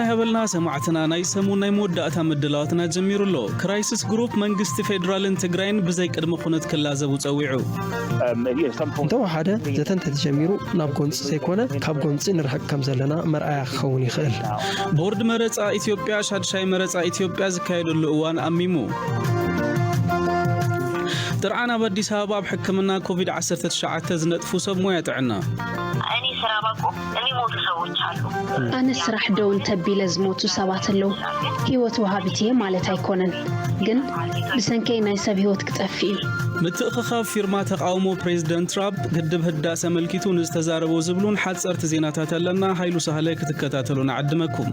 ይሃበልና ሰማዕትና፣ ናይ ሰሙን ናይ መወዳእታ ምድላዋትና ጀሚሩ ኣሎ። ክራይሲስ ግሩፕ መንግስቲ ፌዴራልን ትግራይን ብዘይ ቅድመ ኩነት ክላዘቡ ጸዊዑ። እንተወሓደ ዘተ እንተተጀሚሩ ናብ ጎንፂ ዘይኮነ ካብ ጎንፂ ንርሕቅ ከም ዘለና መርኣያ ክኸውን ይኽእል። ቦርድ መረፃ ኢትዮጵያ ሻድሻይ መረፃ ኢትዮጵያ ዝካየደሉ እዋን ኣሚሙ። ጥርዓን ኣብ ኣዲስ ኣበባ ኣብ ሕክምና ኮቪድ ዓሰርተ ትሽዓተ ዝነጥፉ ሰብ ሞያ ጥዕና። እኔ ስራ ባቆም የሚሞቱ ሰዎች አሉ። ኣነ ስራሕ ደው እንተቢለ ዝሞቱ ሰባት ኣለዉ። ህይወት ወሃቢት እየ ማለት ኣይኮነን፣ ግን ብሰንከይ ናይ ሰብ ህይወት ክጠፍእ እዩ። ምትእኽኻብ ፊርማ ተቓውሞ ፕሬዚደንት ትራምፕ ግድብ ህዳሰ ኣመልኪቱ ንዝተዛረቦ ዝብሉን ሓፀርቲ ዜናታት ኣለና። ሃይሉ ሳህለ ክትከታተሉ ንዕድመኩም።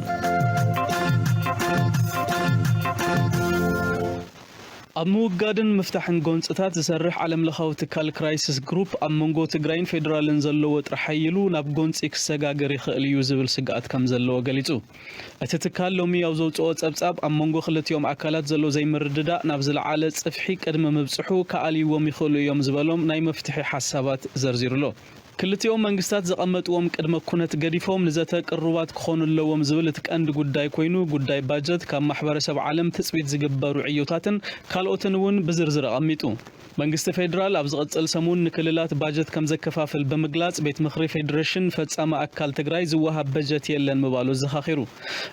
ኣብ ምውጋድን ምፍታሕን ጎንፅታት ዝሰርሕ ዓለምለኻዊ ትካል ክራይሲስ ግሩፕ ኣብ መንጎ ትግራይን ፌዴራልን ዘሎ ወጥሪ ሓይሉ ናብ ጎንፂ ክሰጋገር ይኽእል እዩ ዝብል ስግኣት ከም ዘለዎ ገሊፁ። እቲ ትካል ሎሚ ኣብ ዘውፅኦ ፀብፃብ ኣብ መንጎ ክልቲኦም ኣካላት ዘሎ ዘይምርድዳእ ናብ ዝለዓለ ፅፍሒ ቅድሚ ምብፅሑ ክኣልይዎም ይኽእሉ እዮም ዝበሎም ናይ መፍትሒ ሓሳባት ዘርዚሩ ኣሎ። ክልቲኦም መንግስታት ዘቐመጥዎም ቅድመ ኩነት ገዲፎም ንዘተ ቅሩባት ክኾኑ ኣለዎም ዝብል እቲ ቀንዲ ጉዳይ ኮይኑ፣ ጉዳይ ባጀት ካብ ማሕበረሰብ ዓለም ትፅቢት ዝግበሩ ዕዮታትን ካልኦትን እውን ብዝርዝር ኣቐሚጡ። መንግስቲ ፌዴራል ኣብ ዝቕፅል ሰሙን ንክልላት ባጀት ከም ዘከፋፍል ብምግላፅ፣ ቤት ምኽሪ ፌዴሬሽን ፈፃሚ ኣካል ትግራይ ዝወሃብ በጀት የለን ምባሉ ኣዘኻኺሩ።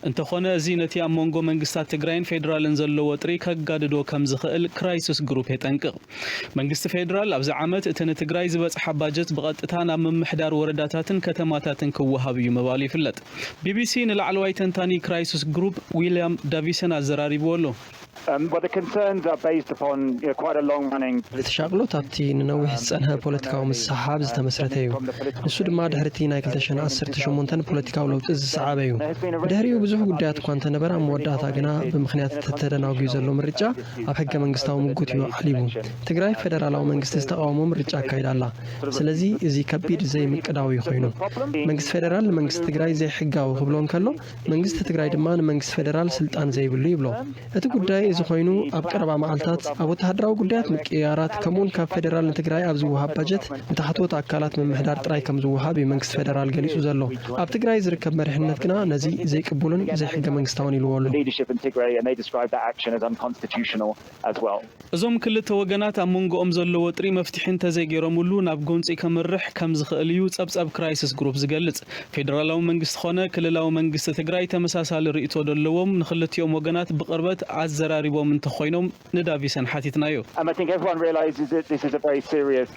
እንተኾነ፣ እዚ ነቲ ኣብ መንጎ መንግስታት ትግራይን ፌዴራልን ዘሎ ወጥሪ ከጋድዶ ከም ዝኽእል ክራይሲስ ግሩፕ የጠንቅቕ። መንግስቲ ፌዴራል ኣብዚ ዓመት እቲ ንትግራይ ዝበፅሓ ባጀት ብቐጥታ ናብ ምምሕዳር ወረዳታትን ከተማታትን ክወሃብ እዩ ምባሉ ይፍለጥ። ቢቢሲ ንላዕለዋይ ተንታኒ ክራይሲስ ግሩፕ ዊልያም ዳቪሰን ኣዘራሪብዎ ኣሎ። Um, but the concerns are based upon you know, quite a long running. እቲ ሻቕሎት ኣብቲ ንነዊሕ ዝጸንሐ ፖለቲካዊ ምስሕሓብ ዝተመስረተ እዩ። ንሱ ድማ ድሕሪ እቲ ናይ ክልተ ሽሕን ዓሰርተ ሸሞንተን ፖለቲካዊ ለውጢ ዝሰዓበ እዩ። ብድሕሪኡ ብዙሕ ጉዳያት እኳ እንተነበረ፣ ኣብ መወዳእታ ግና ብምኽንያት እቲ ተደናጒዩ ዘሎ ምርጫ ኣብ ሕገ መንግስታዊ ምጉት እዩ ዓሊቡ። ትግራይ ፈደራላዊ መንግስቲ ዝተቓወሞ ምርጫ ኣካይዳ ኣላ። ስለዚ እዚ ከቢድ ዘይምቅዳው እዩ ኮይኑ። መንግስቲ ፌደራል ንመንግስቲ ትግራይ ዘይሕጋዊ ክብሎ እንከሎ፣ መንግስቲ ትግራይ ድማ ንመንግስቲ ፌደራል ስልጣን ዘይብሉ ይብሎ። እቲ ጉዳይ እዚ ኮይኑ፣ ኣብ ቀረባ መዓልታት ኣብ ወተሃደራዊ ጉዳያት ምቅይያራት፣ ከምኡውን ካብ ፌደራል ንትግራይ ኣብ ዝወሃብ ባጀት ንታሕተዎት ኣካላት ምምሕዳር ጥራይ ከም ዝወሃብ እዩ መንግስቲ ፌደራል ገሊጹ ዘሎ። ኣብ ትግራይ ዝርከብ መሪሕነት ግና ነዚ ዘይቅቡልን ዘይሕገ መንግስታውን ኢልዎ ኣሎ። Leadership in Tigray, and they describe that action as unconstitutional as well. እዞም ክልተ ወገናት ኣብ መንጎኦም ዘሎ ወጥሪ መፍትሒ እንተዘይገይሮምሉ ናብ ጎንፂ ከምርሕ ከም ዝኽእል እዩ ጸብጻብ ክራይሲስ ግሩፕ ዝገልጽ። ፌደራላዊ መንግስቲ ኾነ ክልላዊ መንግስቲ ትግራይ ተመሳሳሊ ርእይቶ ደለዎም ንክልቲኦም ወገናት ብቕርበት ኣዘራሪቦም እንተኾይኖም ንዳቪሰን ሓቲትናዮ። Um, I think everyone realizes that this is a very serious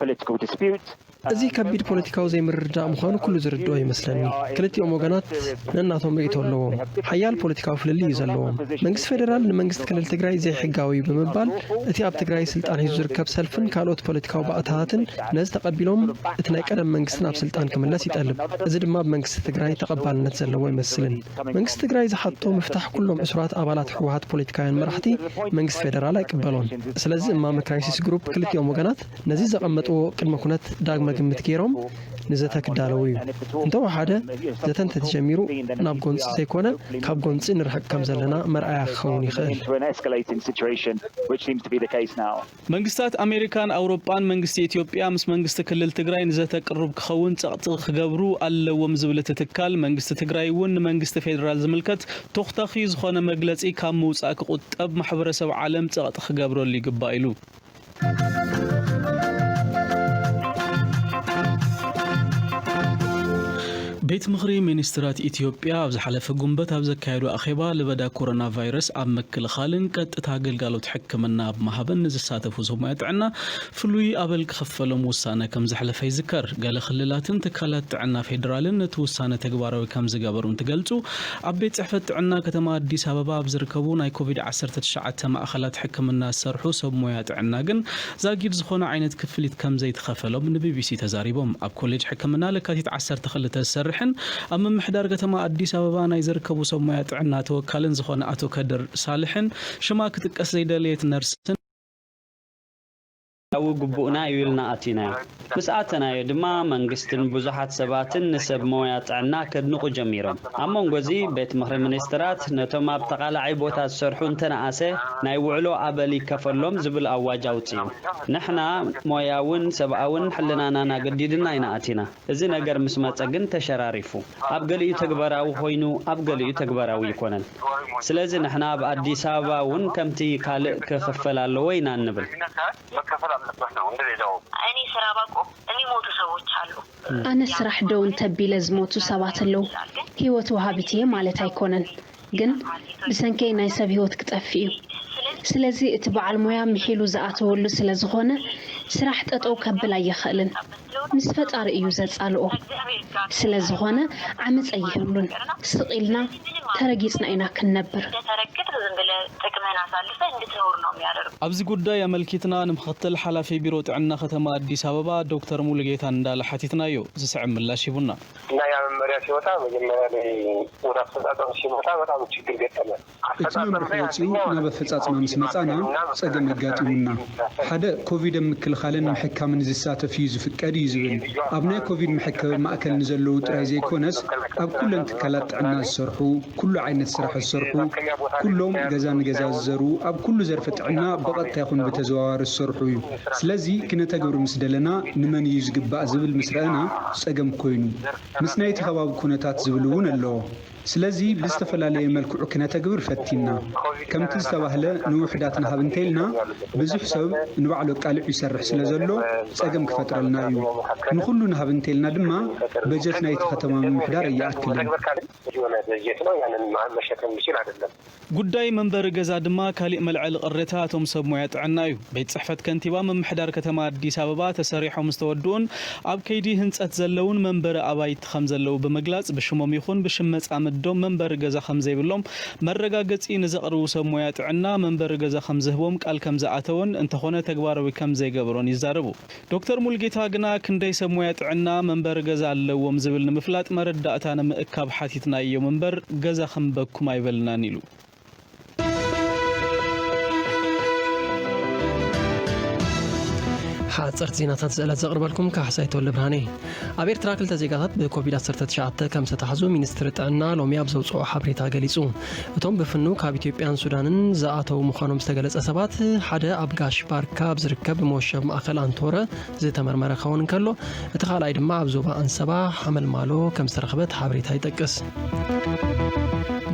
political dispute. እዚ ከቢድ ፖለቲካዊ ዘይምርድዳእ ምዃኑ ኩሉ ዝርድኦ ይመስለኒ። ክልቲኦም ወገናት ነናቶም ርእይቶ ኣለዎም። ሓያል ፖለቲካዊ ፍልልይ እዩ ዘለዎም። መንግስቲ ፌደራል ንመንግስቲ ክልል ትግራይ ዘይሕጋዊ እዩ ብምባል፣ እቲ ኣብ ትግራይ ስልጣን ሒዙ ዝርከብ ሰልፍን ካልኦት ፖለቲካዊ ባእታታትን ነዚ ተቐቢሎም እቲ ናይ ቀደም መንግስቲ ናብ ስልጣን ክምለስ ይጠልብ። እዚ ድማ ኣብ መንግስቲ ትግራይ ተቐባልነት ዘለዎ ኣይመስልን። መንግስቲ ትግራይ ዝሓቶ ምፍታሕ ኩሎም ዕሱራት ኣባላት ህወሓት ፖለቲካውያን መራሕቲ መንግስቲ ፌደራል ኣይቅበሎን። ስለዚ እማመ ክራይሲስ ግሩፕ ክልቲኦም ወገናት ነዚ ዘቐመጥዎ ቅድመ ኩነት ዳግመ ግምት ገይሮም ንዘተ ክዳለዉ እዩ። እንተወሓደ ዘተ እንተተጀሚሩ ናብ ጎንፂ ዘይኮነ ካብ ጎንፂ ንርሕቅ ከም ዘለና መርኣያ ክኸውን ይኽእል። Into an escalating situation, which seems to be the case now. መንግስታት ኣሜሪካን ኣውሮጳን መንግስቲ ኢትዮጵያ ምስ መንግስቲ ክልል ትግራይ ንዘተ ቅሩብ ክኸውን ጸቕጢ ክገብሩ ኣለዎም ዝብል እቲ ትካል፣ መንግስቲ ትግራይ እውን ንመንግስቲ ፌዴራል ዝምልከት ቶኽታኺ ዝኾነ መግለጺ ካብ ምውጻእ ክቑጠብ ማሕበረሰብ ዓለም ጸቕጢ ክገብረሉ ይግባእ ኢሉ። ቤት ምኽሪ ሚኒስትራት ኢትዮጵያ ኣብ ዝሓለፈ ጉንበት ኣብ ዘካየዶ ኣኼባ፣ ለበዳ ኮሮና ቫይረስ ኣብ ምክልኻልን ቀጥታ ኣገልጋሎት ሕክምና ኣብ ምሃብን ንዝሳተፉ ሰብ ሞያ ጥዕና ፍሉይ ኣበል ክኽፈሎም ውሳነ ከም ዘሕለፈ ይዝከር። ገለ ክልላትን ትካላት ጥዕና ፌዴራልን ነቲ ውሳነ ተግባራዊ ከም ዝገበሩ እንትገልጹ፣ ኣብ ቤት ጽሕፈት ጥዕና ከተማ ኣዲስ ኣበባ ኣብ ዝርከቡ ናይ ኮቪድ ዓሰርተ ትሽዓተ ማእኸላት ሕክምና ዝሰርሑ ሰብ ሞያ ጥዕና ግን ዛጊድ ዝኾነ ዓይነት ክፍሊት ከም ዘይተኸፈሎም ንቢቢሲ ተዛሪቦም። ኣብ ኮሌጅ ሕክምና ለካቲት ዓሰርተ ክልተ ዝሰርሕን ኣብ ምምሕዳር ከተማ ኣዲስ ኣበባ ናይ ዝርከቡ ሰብ ሞያ ጥዕና ተወካልን ዝኾነ ኣቶ ከድር ሳልሕን ሽማ ክጥቀስ ዘይደለየት ነርስን ግቡእና እዩ ኢልና ኣቲናዮ። ምስ ኣተናዮ ድማ መንግስትን ብዙሓት ሰባትን ንሰብ ሞያ ጥዕና ከድንቑ ጀሚሮም። ኣብ መንጎ እዚ ቤት ምኽሪ ሚኒስትራት ነቶም ኣብ ተቓላዓይ ቦታ ዝሰርሑ እንተነኣሰ ናይ ውዕሎ ኣበል ይከፈሎም ዝብል ኣዋጅ ኣውጺኡ። ንሕና ሞያውን ሰብኣውን ሕልናና ናገዲድና ኢና ኣቲና። እዚ ነገር ምስ መጸ ግን ተሸራሪፉ። ኣብ ገሊኡ ተግባራዊ ኮይኑ ኣብ ገሊኡ ተግባራዊ ኣይኮነን። ስለዚ ንሕና ኣብ ኣዲስ ኣበባ እውን ከምቲ ካልእ ክኽፈል ኣለዎ ኢና እንብል። መከፈል ኣለበት ነው እንደ ሌላው። እኔ ስራ ባቆም የሚሞቱ ሰዎች አሉ። ኣነ ስራሕ ደው እንተቢለ ዝሞቱ ሰባት ኣለዉ። ህይወት ወሃቢት እየ ማለት ኣይኮነን፣ ግን ብሰንከይ ናይ ሰብ ህይወት ክጠፍእ እዩ። ስለዚ እቲ በዓል ሞያ ምሒሉ ዝኣተወሉ ስለ ዝኾነ ስራሕ ጠጠው ከብል ኣይኽእልን። ምስ ፈጣሪ እዩ ዘጻልኦ። ስለ ዝኾነ ዓመፅ ኣይህሉን። ስቕ ኢልና ተረጊጽና ኢና ክንነብር። እንደተረገጥክ ዝም ብለህ ጥቅምህን አሳልፈህ እንድትኖር ነው የሚያደርገው። ኣብዚ ጉዳይ ኣመልኪትና ንምኽትል ሓላፊ ቢሮ ጥዕና ከተማ ኣዲስ ኣበባ ዶክተር ሙሉጌታ እንዳለ ሓቲትናዮ። ዝስዕብ ምላሽ ሂቡና። እና ያ መመሪያ ሲወጣ መጀመሪያ ላይ ወደ አፈጻጸም ሲመጣ በጣም ችግር ገጠመ። እቲ መምርሒ ወጺኡ ናብ ኣፈጻጽማ ምስ መጻና ጸገም ኣጋጢሙና። ሓደ ኮቪድ ኣብ ምክልኻልን ምሕካምን ዝሳተፍ እዩ ዝፍቀድ እዩ ዝብል። ኣብ ናይ ኮቪድ መሐከቢ ማእከል ንዘለዉ ጥራይ ዘይኮነስ ኣብ ኩለን ትካላት ጥዕና ዝሰርሑ፣ ኩሉ ዓይነት ስራሕ ዝሰርሑ፣ ኩሎም ገዛ ንገዛ ዝዘሩ፣ ኣብ ኩሉ ዘርፊ ጥዕና ብቐጥታ ይኹን ብተዘዋዋሪ ዝሰርሑ እዩ። ስለዚ ክነተግብር ምስ ደለና ንመን እዩ ዝግባእ ዝብል ምስ ረኣና ጸገም ኮይኑ። ምስ ናይቲ ከባቢ ኩነታት ዝብል እውን ኣለዎ። ስለዚ ብዝተፈላለየ መልክዑ ክነተግብር ፈቲንና። ከምቲ ዝተባህለ ንውሑዳት ንሃብ እንተኢልና ብዙሕ ሰብ ንባዕሉ ኣቃሊዑ ይሰርሕ ስለ ዘሎ ጸገም ክፈጥረልና እዩ። ንኹሉ ንሃብ እንተኢልና ድማ በጀት ናይቲ ከተማ ምምሕዳር ኣይኣክልን። የሆነ በጀት ነው፣ ያንን መሸከም የሚችል አይደለም። ጉዳይ መንበሪ ገዛ ድማ ካሊእ መልዐሊ ቅሬታ እቶም ሰብ ሞያ ጥዕና እዩ። ቤት ጽሕፈት ከንቲባ ምምሕዳር ከተማ ኣዲስ ኣበባ ተሰሪሖም ዝተወድኡን ኣብ ከይዲ ህንጸት ዘለውን መንበሪ ኣባይቲ ከም ዘለዉ ብምግላጽ፣ ብሽሞም ይኹን ብሽም መጻምዶም መንበሪ ገዛ ከም ዘይብሎም መረጋገጺ ንዘቕርቡ ሰብ ሞያ ጥዕና መንበሪ ገዛ ከም ዝህቦም ቃል ከም ዝኣተወን እንተኾነ ተግባራዊ ከም ዘይገበሮን ይዛረቡ። ዶክተር ሙልጌታ ግና ክንደይ ሰብ ሞያ ጥዕና መንበሪ ገዛ ኣለዎም ዝብል ንምፍላጥ መረዳእታ ንምእካብ ሓቲትናዮም እምበር ገዛ ክንበኩም ኣይበልናን ኢሉ። ሓጸርቲ ዜናታት ዝዕለት ዘቕርበልኩም ካሕሳይ ተወልደ ብርሃነ። ኣብ ኤርትራ ክልተ ዜጋታት ብኮቪድ ዓሰርተ ትሽዓተ ከም ዝተታሕዙ ሚኒስትሪ ጥዕና ሎሚ ኣብ ዘውጽኦ ሓበሬታ ገሊጹ። እቶም ብፍኑ ካብ ኢትዮጵያን ሱዳንን ዝኣተዉ ምዃኖም ዝተገለጸ ሰባት፣ ሓደ ኣብ ጋሽ ባርካ ኣብ ዝርከብ መወሸቢ ማእከል ኣንቶረ ዝተመርመረ ክኸውን እንከሎ፣ እቲ ካልኣይ ድማ ኣብ ዞባ ኣንሰባ ሓመልማሎ ከም ዝተረኽበ እቲ ሓበሬታ ይጠቅስ።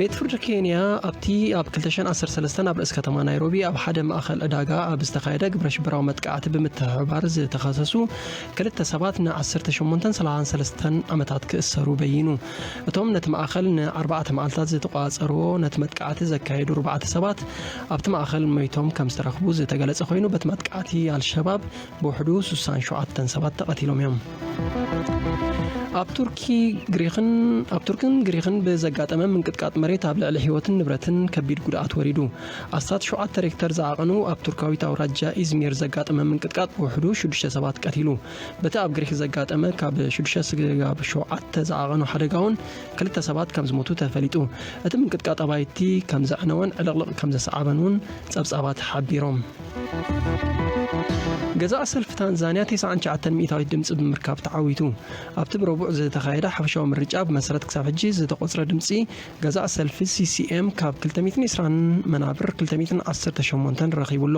ቤት ፍርዲ ኬንያ ኣብቲ ኣብ ክልተ ሽሕን ዓሰርተ ሰለስተን ኣብ ርእሲ ከተማ ናይሮቢ ኣብ ሓደ ማእከል ዕዳጋ ኣብ ዝተኻየደ ግብረ ሽበራዊ መጥቃዕቲ ብምትሕብባር ዝተኸሰሱ ክልተ ሰባት ንዓሰርተ ሸሞንተን ሰላሳን ሰለስተን ዓመታት ክእሰሩ በይኑ። እቶም ነቲ ማእከል ንኣርባዕተ መዓልታት ዝተቋጸርዎ ነቲ መጥቃዕቲ ዘካየዱ ኣርባዕተ ሰባት ኣብቲ ማእከል ሞይቶም ከም ዝተረኽቡ ዝተገለጸ ኮይኑ፣ በቲ መጥቃዕቲ ኣልሸባብ ብውሕዱ ስሳን ሸውዓተን ሰባት ተቐቲሎም እዮም። ኣብ ቱርኪ ግሪኽን ኣብ ቱርክን ግሪኽን ብዘጋጠመ ምንቅጥቃጥ መሬት ኣብ ልዕሊ ህይወትን ንብረትን ከቢድ ጉድኣት ወሪዱ። ኣስታት ሸውዓተ ሬክተር ዝዓቐኑ ኣብ ቱርካዊት ኣውራጃ ኢዝሚር ዘጋጠመ ምንቅጥቃጥ ብውሕዱ ሽዱሽተ ሰባት ቀቲሉ። በቲ ኣብ ግሪክ ዘጋጠመ ካብ ሽዱሽተ ስጋብ ሸውዓተ ዝዓቐኑ ሓደጋ እውን ክልተ ሰባት ከም ዝሞቱ ተፈሊጡ። እቲ ምንቅጥቃጥ ኣባይቲ ከም ዘዕነወን ዕልቕልቕ ከም ዘሰዓበን እውን ጸብጻባት ሓቢሮም። ገዛእ ሰልፊ ታንዛንያ ተስዓን ትሽዓተን ሚእታዊት ድምጺ ብምርካብ ተዓዊቱ። ኣብቲ ብረቡዕ ዝተኻየደ ሓፈሻዊ ምርጫ ብመሰረት ክሳብ ሕጂ ዝተቖጽረ ድምጺ ገዛእ ሰልፊ ሲ ሲ ኤም ካብ ክልተ ሚእትን ዕስራን መናብር ክልተ ሚእትን ዓሰርተ ሸሞንተን ረኺቡ ኣሎ።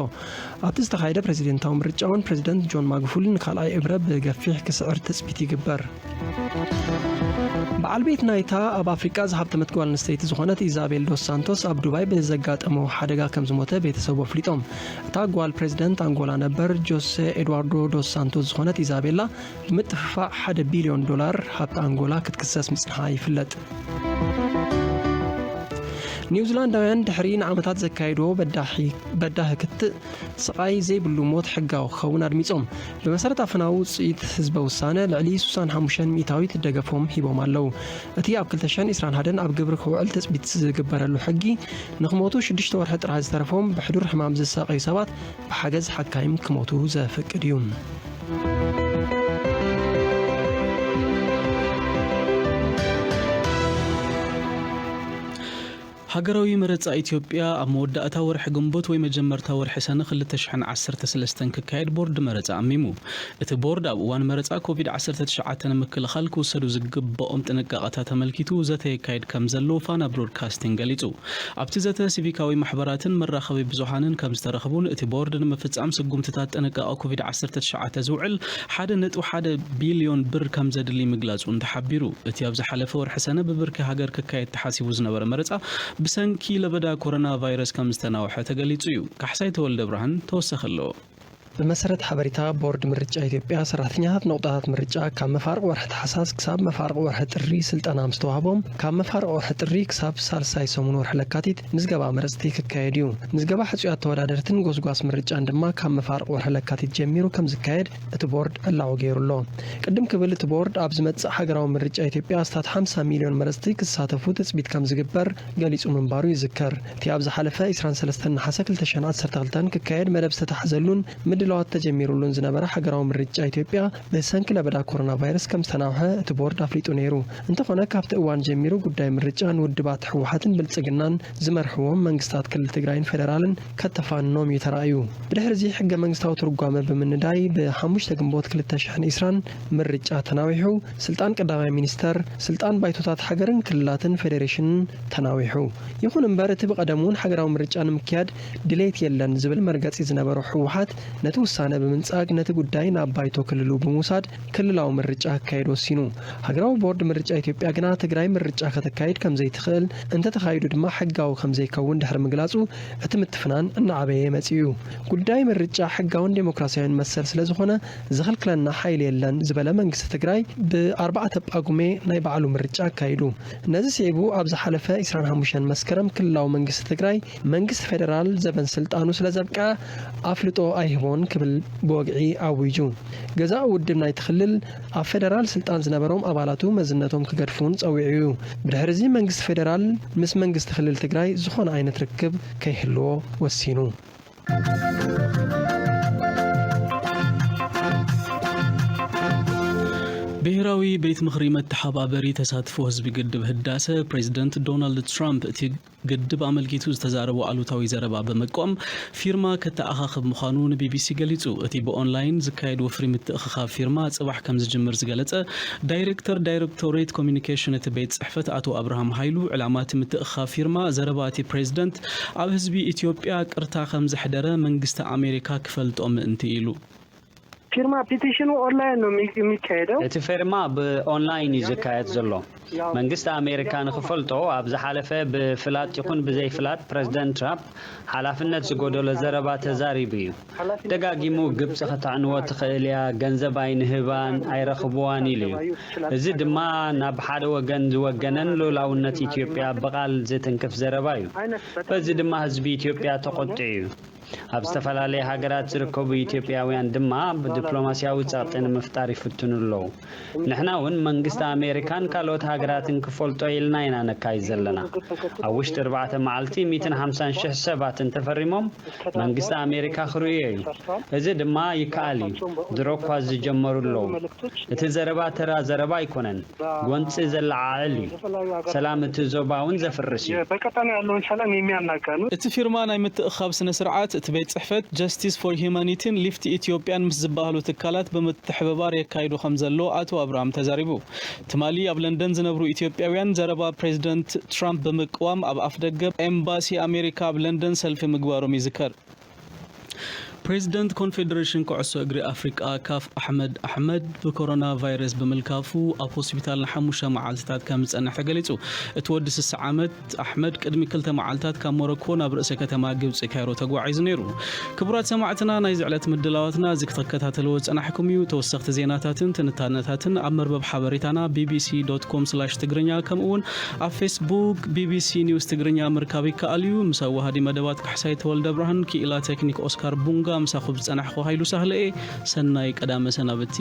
ኣብቲ ዝተኻየደ ፕሬዚደንታዊ ምርጫ እውን ፕሬዚደንት ጆን ማጉፉሊ ንካልኣይ እብረ ብገፊሕ ክስዕር ትጽቢት ይግበር። በዓል ቤት ናይታ ኣብ ኣፍሪቃ ዝሃብተመት ጓል ኣንስተይቲ ዝኾነት ኢዛቤል ዶስ ሳንቶስ ኣብ ዱባይ ብዘጋጠሞ ሓደጋ ከም ዝሞተ ቤተሰቡ ኣፍሊጦም። እታ ጓል ፕሬዚደንት ኣንጎላ ነበር ጆሴ ኤድዋርዶ ዶስ ሳንቶስ ዝኾነት ኢዛቤላ ብምጥፍፋዕ ሓደ ቢልዮን ዶላር ሃብቲ ኣንጎላ ክትክሰስ ምጽንሓ ይፍለጥ። ኒውዚላንዳውያን ድሕሪ ንዓመታት ዘካየድዎ በዳሂ ክትእ ስቓይ ዘይብሉ ሞት ሕጋዊ ክኸውን ኣድሚጾም። ብመሰረት ኣፈናዊ ውጽኢት ህዝበ ውሳነ፣ ልዕሊ ስሳን ሓሙሽተን ሚእታዊት ደገፎም ሂቦም ኣለዉ። እቲ ኣብ ክልተ ሽሕን ዕስራን ሓደን ኣብ ግብሪ ክውዕል ትጽቢት ዝግበረሉ ሕጊ፣ ንኽሞቱ ሽዱሽተ ወርሒ ጥራይ ዝተረፎም ብሕዱር ሕማም ዝሳቐዩ ሰባት ብሓገዝ ሓካይም ክሞቱ ዘፍቅድ እዩ። ሃገራዊ መረጻ ኢትዮጵያ ኣብ መወዳእታ ወርሒ ግንቦት ወይ መጀመርታ ወርሒ ሰነ ክልተ ሽሕን ዓሰርተ ሰለስተን ክካየድ ቦርድ መረጻ ኣሚሙ። እቲ ቦርድ ኣብ እዋን መረጻ ኮቪድ ዓሰርተ ትሽዓተ ንምክልኻል ክውሰዱ ዝግብኦም ጥንቃቐታት ኣመልኪቱ ዘተ የካይድ ከም ዘሎ ፋና ብሮድካስቲንግ ገሊጹ። ኣብቲ ዘተ ሲቪካዊ ማሕበራትን መራኸቢ ብዙሃንን ከም ዝተረኽቡን እቲ ቦርድ ንምፍጻም ስጉምትታት ጥንቃቐ ኮቪድ ዓሰርተ ትሽዓተ ዝውዕል ሓደ ነጥቢ ሓደ ቢልዮን ብር ከም ዘድሊ ምግላጹ እንተሓቢሩ። እቲ ኣብ ዝሓለፈ ወርሒ ሰነ ብብርኪ ሃገር ክካየድ ተሓሲቡ ዝነበረ መረጻ ብሰንኪ ለበዳ ኮሮና ቫይረስ ከም ዝተናውሐ ተገሊጹ እዩ። ካሕሳይ ተወልደ ብርሃን ተወሳኺ ኣለዎ። ብመሰረት ሓበሬታ ቦርድ ምርጫ ኢትዮጵያ፣ ሰራሕተኛታት ነቑጣታት ምርጫ ካብ መፋርቕ ወርሒ ታሕሳስ ክሳብ መፋርቕ ወርሒ ጥሪ ስልጠና ምስ ተዋህቦም፣ ካብ መፋርቕ ወርሒ ጥሪ ክሳብ ሳልሳይ ሰሙን ወርሒ ለካቲት ምዝገባ መረጽቲ ክካየድ እዩ። ምዝገባ ሕጹያት ተወዳደርትን ጎስጓስ ምርጫን ድማ ካብ መፋርቕ ወርሒ ለካቲት ጀሚሩ ከም ዝካየድ እቲ ቦርድ ዕላዊ ገይሩ ኣሎ። ቅድም ክብል እቲ ቦርድ ኣብ ዝመጽእ ሃገራዊ ምርጫ ኢትዮጵያ ኣስታት ሓምሳ ሚልዮን መረጽቲ ክሳተፉ ትጽቢት ከም ዝግበር ገሊጹ ምንባሩ ይዝከር። እቲ ኣብ ዝሓለፈ ዕስራን ሰለስተን ነሓሰ ክልተ ሽሕን ዓሰርተ ክልተን ክካየድ መደብ ዝተታሕዘሉን ምድላዋት ተጀሚሩሉን ዝነበረ ሃገራዊ ምርጫ ኢትዮጵያ ብሰንኪ ለበዳ ኮሮና ቫይረስ ከም ዝተናውሐ እቲ ቦርድ ኣፍሊጡ ነይሩ። እንተኾነ ካብቲ እዋን ጀሚሩ ጉዳይ ምርጫን ውድባት ህወሓትን ብልጽግናን ዝመርሕዎም መንግስታት ክልል ትግራይን ፌደራልን ከተፋንኖም እዩ ተራእዩ። ብድሕሪ እዚ ሕገ መንግስታዊ ትርጓመ ብምንዳይ ብሓሙሽተ ግንቦት ክልተ ሽሕን ዕስራን ምርጫ ተናዊሑ፣ ስልጣን ቀዳማይ ሚኒስተር፣ ስልጣን ባይቶታት ሃገርን ክልላትን ፌዴሬሽንን ተናዊሑ። ይኹን እምበር እቲ ብቐደም እውን ሃገራዊ ምርጫ ንምክያድ ድሌት የለን ዝብል መርገጺ ዝነበሮ ህወሓት ነቲ ውሳነ ብምንጻግ ነቲ ጉዳይ ናብ ባይቶ ክልሉ ብምውሳድ ክልላዊ ምርጫ ክካየድ ወሲኑ። ሃገራዊ ቦርድ ምርጫ ኢትዮጵያ ግና ትግራይ ምርጫ ከተካይድ ከም ዘይትኽእል፣ እንተተኻይዱ ድማ ሕጋዊ ከም ዘይከውን ድሕሪ ምግላጹ እቲ ምትፍናን እናዓበየ መጺኡ እዩ። ጉዳይ ምርጫ ሕጋውን ዴሞክራሲያውን መሰል ስለ ዝኾነ ዝኽልክለና ሓይሊ የለን ዝበለ መንግስቲ ትግራይ ብኣርባዕተ ጳጉሜ ናይ ባዕሉ ምርጫ ኣካይዱ። ነዚ ስዒቡ ኣብ ዝሓለፈ ዕስራን ሓሙሽተን መስከረም ክልላዊ መንግስቲ ትግራይ መንግስቲ ፌደራል ዘበን ስልጣኑ ስለ ዘብቅዐ ኣፍልጦ ኣይህቦን ክብል ብወግዒ ኣዊጁ። ገዛኢ ውድብ ናይቲ ክልል ኣብ ፌደራል ስልጣን ዝነበሮም ኣባላቱ መዝነቶም ክገድፉ እውን ጸዊዑ እዩ። ብድሕሪ እዚ መንግስቲ ፌደራል ምስ መንግስቲ ክልል ትግራይ ዝኾነ ዓይነት ርክብ ከይህልዎ ወሲኑ። ብሄራዊ ቤት ምኽሪ መተሓባበሪ ተሳትፎ ህዝቢ ግድብ ህዳሰ ፕሬዚደንት ዶናልድ ትራምፕ እቲ ግድብ ኣመልኪቱ ዝተዛረቦ ኣሉታዊ ዘረባ ብምቅዋም ፊርማ ከተኣኻኽብ ምዃኑ ንቢቢሲ ገሊጹ። እቲ ብኦንላይን ዝካየድ ወፍሪ ምትእኽኻብ ፊርማ ጽባሕ ከም ዝጅምር ዝገለጸ ዳይሬክተር ዳይሬክቶሬት ኮሚኒኬሽን እቲ ቤት ጽሕፈት ኣቶ ኣብርሃም ሃይሉ፣ ዕላማ እቲ ምትእኽኻብ ፊርማ ዘረባ እቲ ፕሬዚደንት ኣብ ህዝቢ ኢትዮጵያ ቅርታ ከም ዘሕደረ መንግስቲ ኣሜሪካ ክፈልጦ ምእንቲ ኢሉ። ፊርማ ፒቲሽኑ ኦንላይን ነው የሚ- የሚካሄደው። እቲ ፊርማ ብኦንላይን እዩ ዝካየድ ዘሎ። መንግስቲ ኣሜሪካ ንክፈልጦ ኣብ ዝሓለፈ ብፍላጥ ይኹን ብዘይፍላጥ ፕሬዚደንት ትራምፕ ሓላፍነት ዝጎደሎ ዘረባ ተዛሪቡ እዩ። ደጋጊሙ ግብፂ ከተዕንዎ ትኽእል እያ፣ ገንዘብ ኣይንህባን ኣይረኽብዋን ኢሉ እዩ። እዚ ድማ ናብ ሓደ ወገን ዝወገነን ልኡላውነት ኢትዮጵያ ብቓል ዝትንክፍ ዘረባ እዩ። በዚ ድማ ህዝቢ ኢትዮጵያ ተቖጢዑ እዩ። ኣብ ዝተፈላለያ ሃገራት ዝርከቡ ኢትዮጵያውያን ድማ ዲፕሎማስያዊ ጸቕጢ ንምፍጣር ይፍትኑ ኣለዉ። ንሕና እውን መንግስቲ ኣሜሪካን ካልኦት ሃገራትን ክፈልጦ ኢልና ኢና ነካይድ ዘለና። ኣብ ውሽጢ ኣርባዕተ መዓልቲ ሚእትን ሓምሳን ሽሕ ሰባት እንተፈሪሞም መንግስቲ ኣሜሪካ ክርእዮ እዩ። እዚ ድማ ይከኣል እዩ። ድሮ እኳ ዝጀመሩ ኣለዉ። እቲ ዘረባ ተራ ዘረባ ኣይኮነን። ጎንፂ ዘለዓዕል እዩ። ሰላም እቲ ዞባ እውን ዘፍርስ እዩ። በቀጠና ያለውን ሰላም የሚያናጋ ነው። እቲ ፊርማ ናይ ምትእኻብ ስነ ስርዓት እቲ ቤት ጽሕፈት ጀስቲስ ፎር ሂማኒቲን ሊፍት ኢትዮጵያን ምስ ዝበሃሉ ትካላት ብምትሕብባር የካይዱ ከም ዘሎ ኣቶ ኣብርሃም ተዛሪቡ። ትማሊ ኣብ ለንደን ዝነብሩ ኢትዮጵያውያን ዘረባ ፕሬዚደንት ትራምፕ ብምቅዋም ኣብ ኣፍደገ ኤምባሲ ኣሜሪካ ኣብ ለንደን ሰልፊ ምግባሮም ይዝከር። ፕሬዚደንት ኮንፌዴሬሽን ኩዕሶ እግሪ ኣፍሪቃ ካፍ ኣሕመድ ኣሕመድ ብኮሮና ቫይረስ ብምልካፉ ኣብ ሆስፒታል ንሓሙሽተ መዓልትታት ከም ዝጸንሕ ተገሊጹ። እቲ ወዲ ስሳ ዓመት ኣሕመድ ቅድሚ ክልተ መዓልታት ካብ ሞሮኮ ናብ ርእሰ ከተማ ግብጺ ካይሮ ተጓዒዙ ነይሩ። ክቡራት ሰማዕትና ናይዚ ዕለት ምድላዋትና እዚ ክትከታተልዎ ዝጸናሕኩም እዩ። ተወሰኽቲ ዜናታትን ትንታነታትን ኣብ መርበብ ሓበሬታና ቢቢሲ ዶት ኮም ስላሽ ትግርኛ ከምኡ እውን ኣብ ፌስቡክ ቢቢሲ ኒውስ ትግርኛ ምርካብ ይከኣል እዩ። ምስ ኣዋሃዲ መደባት ካሕሳይ ተወልደ ብርሃን፣ ክኢላ ቴክኒክ ኦስካር ቡንጋ፣ ምሳኹም ዝጸናሕኩ ሃይሉ ሳህለ እየ። ሰናይ ቀዳመ ሰናብቲ።